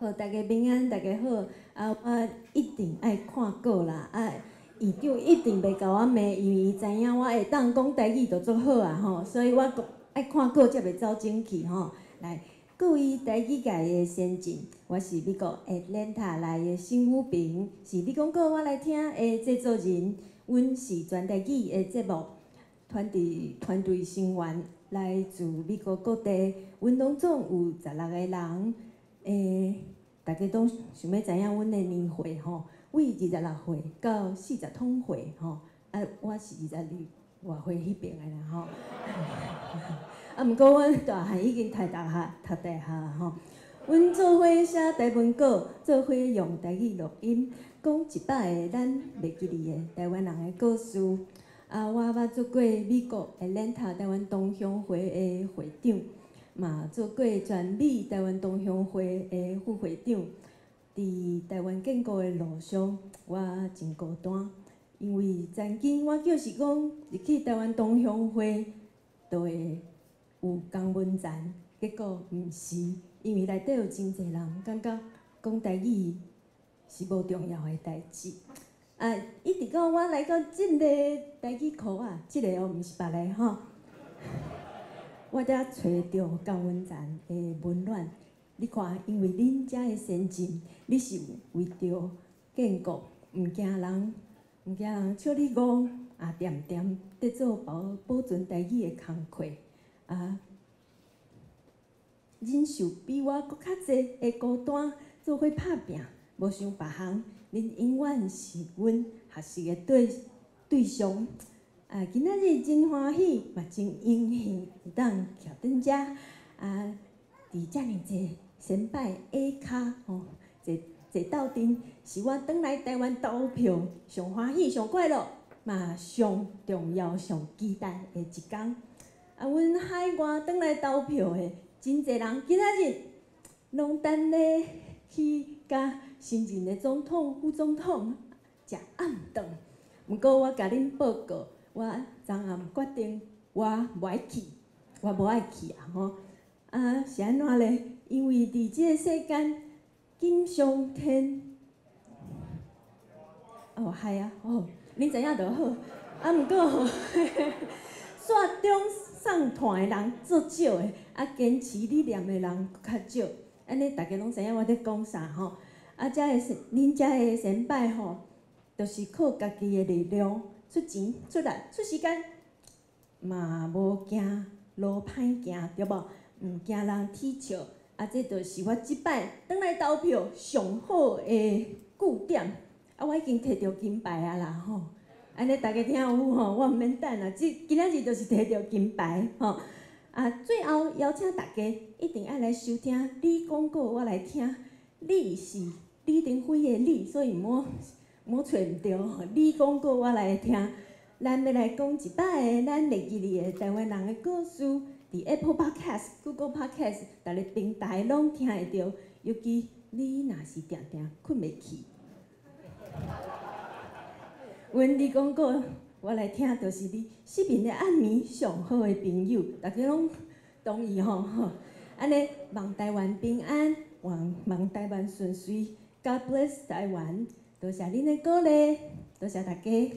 好，大家平安，大家好。啊，我一定愛看稿啦。啊，院長一定袂共我罵，因為伊知影我會當講台語就足好啊吼，所以我講愛看稿才袂走精去吼。來，各位台語界的先進，我是美國 Atlanta 來的沈宇平，是你講稿我來聽的製作人。阮是全台語的節目團隊團隊成員，來自美國各地。阮攏總有16個人。大家都想欲知影阮的年歲吼，為26歲到40通歲吼。啊，我是二十二外歲彼爿的啦吼。啊，毋過阮大漢已經讀大學，讀大學吼。阮做伙寫台文稿，做伙用台語錄音，講100個咱袂記得的台灣人的故事。啊，我捌做過美國 Atlanta 台灣同鄉會的會長。嘛做過全美台灣同鄉會的副會長，佇台灣建國的路上，我真孤單，因為曾經我就是講入去台灣同鄉會，就會有同溫層，結果毋是，因為內底有真濟人感覺講台語是無重要的代誌。啊，一直到我來到這个台語課啊，這個哦，毋是別个吼。我才揣著同溫層的溫暖。你看，因為恁遮的先進，你是為著建國，毋驚人，毋驚人笑你戇，啊，恬恬佇做保保存台語的工課，啊，忍受比我閣較濟的孤單，做伙拍拚，無想別項，恁永遠是阮學習的對對象。啊，今仔日真歡喜，嘛真榮幸會當徛佇遮。啊，佇遮爾濟先輩下跤吼，坐坐鬥陣，是我轉來台灣投票上歡喜、上快樂，嘛上重要、上期待的一工。啊，阮海外轉來投票的真濟人，今仔日攏等咧去佮新任的總統、副總統食暗頓。毋過我共恁報告，我昨暗決定我無愛去，我無愛去啊吼！啊，是按怎咧？因為佇這个世間，錦上添，哦，係啊，哦，恁知影就好。啊，毋過吼，雪中送炭的人足少的，啊，堅持理念的人閣較少。按呢，大家攏知影我咧講啥吼？啊，遮的恁遮的先輩吼，就是靠家己的力量。出錢、出力、出時間，嘛無驚路歹行，對無？毋驚人恥笑，啊，這就是我這擺轉來投票上好的句點。啊，我已經提著金牌啊啦吼！按呢大家聽有吼，我毋免等啊，這今仔日就是提著金牌吼。啊，最後邀請大家一定愛來收聽，你講稿我來聽。你是李登輝的李，所以毋好揣毋著吼。你講稿我來聽，咱欲來講100個咱會記得的台灣人的故事，佇 Apple Podcast、Google Podcast，逐个平台攏聽會著。尤其你若是定定睏袂去，阮你講稿我來聽，就是你失眠的暗暝上好的朋友，大家攏同意吼。按呢，望台灣平安，望望台灣順遂，God bless 台灣。多謝恁的鼓勵，多謝大家。